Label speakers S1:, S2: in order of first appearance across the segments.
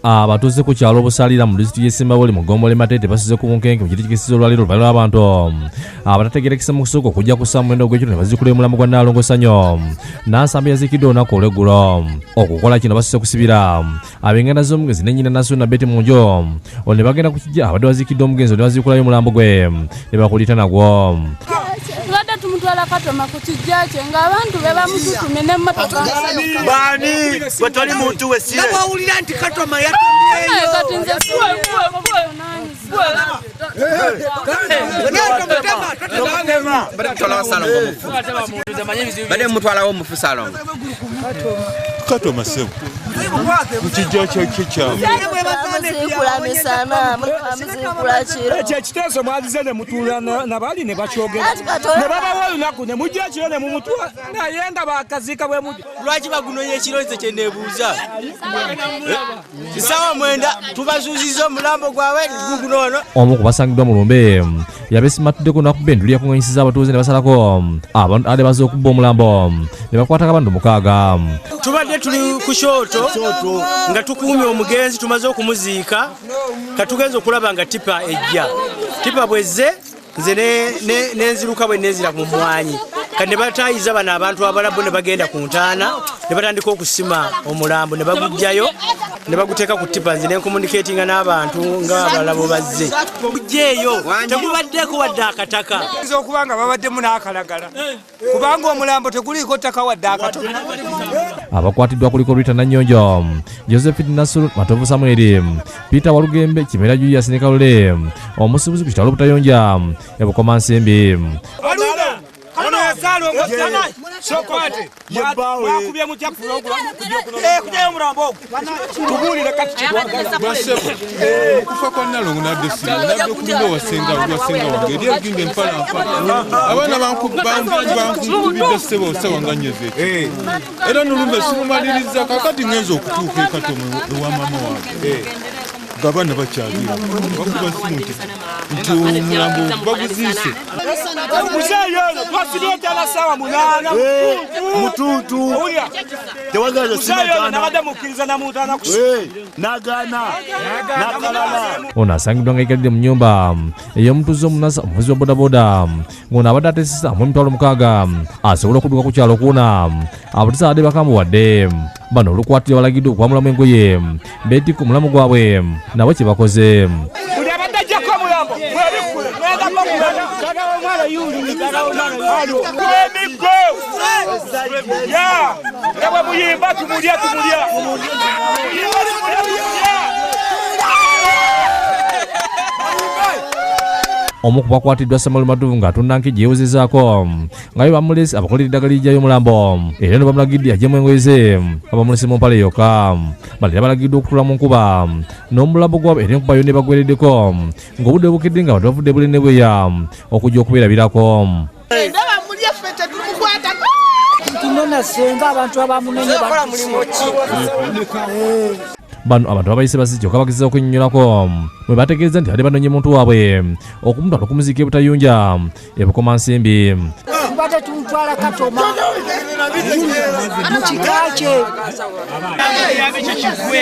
S1: Abatuuze ku kyalo Busalira mu disitulikiti y'e Ssembabule mu ggombolola e Mateete basuze ku bunkenke mu kiro ekikesezza olwaleero oluvannyuma lw'abantu abatategeerekese mu kusooka okujja ku ssaawa 9 ogw'ekiro ne baziikula omulambo gwa Nnaalongo Sanyu Nansambu eyaziikiddwa olunaku olw'eggulo. Okukola kino basuse kusibira ab'enganda z'omugenzi ne nnyina Nassuuna Betty mu nju olwo ne bagenda ku kijja abadde waziikiddwa omugenzi ne baziikulayo omulambo gwe ne bakuliita nagwo.
S2: Tubadde tumutwala Katoma ku kijja kye ng'abantu be bamututumye n'emmotoka.
S3: Baani gwe toli muntu we sire.
S4: Nga bw'owulira nti Katoma yatomyeyo.
S2: Kati nze
S5: Badde mutwalawo omufu Ssalongo.
S6: Katoma ssebo. Ku kijja kye kyabwe.
S7: Bamuziikula misana, bamuziikula kiro.
S8: Ekyo ekiteeso mwazize ne mutuula nabali ne bakyogera.
S7: Anti Katonda-
S8: Ne babawa olunaku ne mujja ekiro ne mumutwala naye nga bakaziika bwe mujja.
S9: Lwaki bagunonya ekiro nze kye neebuuza? Ssaawa 9 tubazuuzizza omulambo gwabwe guguno wano.
S1: Omu ku basangiddwa mu lumbe yabesimatuddeko n'akuba enduli yakuŋŋanyisizza abatuuze ne basalako abantu ate bazze okubba omulambo ne bakwatako abantu 6.
S9: Tubadde tuli ku kyoto nga tukuumye omugenzi tumaze okumuziika katugenze okulaba nga tipa ejja. Tipa bwezze nze nenziruka bwe nenzira mu mmwanyi. Kati ne bataayiza bano abantu abalabu ne bagenda ku ntaana ne batandika okusima omulambo ne baguggyayo ne baguteeka ku tipa nze ne nkomuniketinga n'abantu nga abalala bazze. Guggyeeyo tegubaddeko wadde akataka.
S8: Oyinza okuba nga babaddemu n'akalagala kubanga omulambo teguliiko ttaka wadde akatono.
S1: Abakwatiddwa kuliko Rita Nannyonjo, Josephine Nasuru, Matovu Samuel, Peter Walugembe, Kimera Julius ne Kalule, omusuubuzi ku kitalo Butayonja e Bukomansimbi.
S6: Okufa kwa Nnalongo nabadde siri, nabadde kulinda owasenga, owasenga wange eri ebigimba empalampa. Abaana bankubidde ssebo ssebo nga nnyeze ekyo. Era n'olumbe sirumaliriza kaakati ngenze okutuuka e Katomo ewa maama wange. Ng'abaana bakyaliira. Bakuba ssimu nti omulambo baguziise.
S8: Muzeeyi ono twasibye entaana ssaawa 8.
S3: Mutuutu.
S8: Owulira?
S3: Tewagala
S8: Muzeeyi ono nabadde mukkiriza na muntu anakusi.
S3: Nagaana. Nakalala.
S1: Ono asangiddwa nga yeegalidde mu nnyumba ey'omutuuze omunasa omuvuzi wa bodaboda ng'ono abadde ateesezza amuwa emitwalo 6 asobole okudduka ku kyalo okuwona abatuuze abadde bakamuwadde. Bano olukwatira balagiddwa okwamulamu engoye beetikka omulamu gwabwe nabo kye bakoze.
S8: Buli abadde ajjako omulambo mwebikkule mwendako omulambo. Kuba emiggo. Ya! Nga bwe muyimba tumulya tumulya. Muyimba tumulya tumulya.
S1: Omu ku bakwatiddwa Samuel Matovu ng'atunda nkejje yeewozezaako nga ye bamulese abakolera eddagala eriggyayo omulambo era ne bamulagidde aggyemu engoye ze nga bamulese mu mpale yokka. Bano era balagiddwa okutuula mu nkuba n'omulambo gwabwe era enkuba yonna ebagwereddeko ng'obudde bukedde nga abantu bavudde bule ne bweya okujja okubeerabirako.
S4: Ndaba mulye ffe tetumukwatako.
S10: Ntunona ssenga abantu abamunenye
S4: Kola mulimu ki?
S1: Bano abantu babayise basi kyokka bagezaako okunnyonnyolako bwe bategeeza nti badde banonye muntu waabwe okumutwala okumuziika e Butayunja e Bukomansimbi.
S10: Tubadde tumutwala Katoma mu kika kye.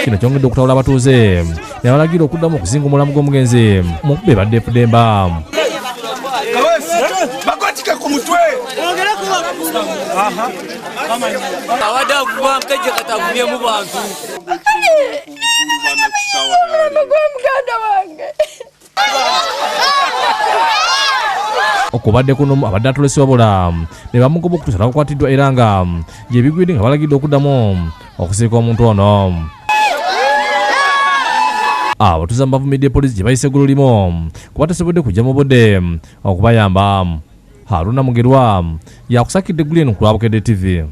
S1: Kino kyongedde okutawula abatuuze ne balagira okuddamu okuzinga omulamu gw'omugenzi mu nkuba ebadde efudemba.
S8: Bagotike ku mutwe.
S9: Abadde avuba nkejje kati avumye mu bantu.
S2: Muganda wange.
S1: Okubadde kuno abadde atolese wabula ne bamugoba okutuusa n'akwatiddwa era nga gye bigwidde nga balagiddwa okuddamu okusiika omuntu ono. Abatuuze bavumidde poliisi gye bayise eggulu limu kuba tesobodde kujja mu budde okubayamba. Haruna Mugerwa yakusakidde eggulu eno ku lwa Bukedde TV.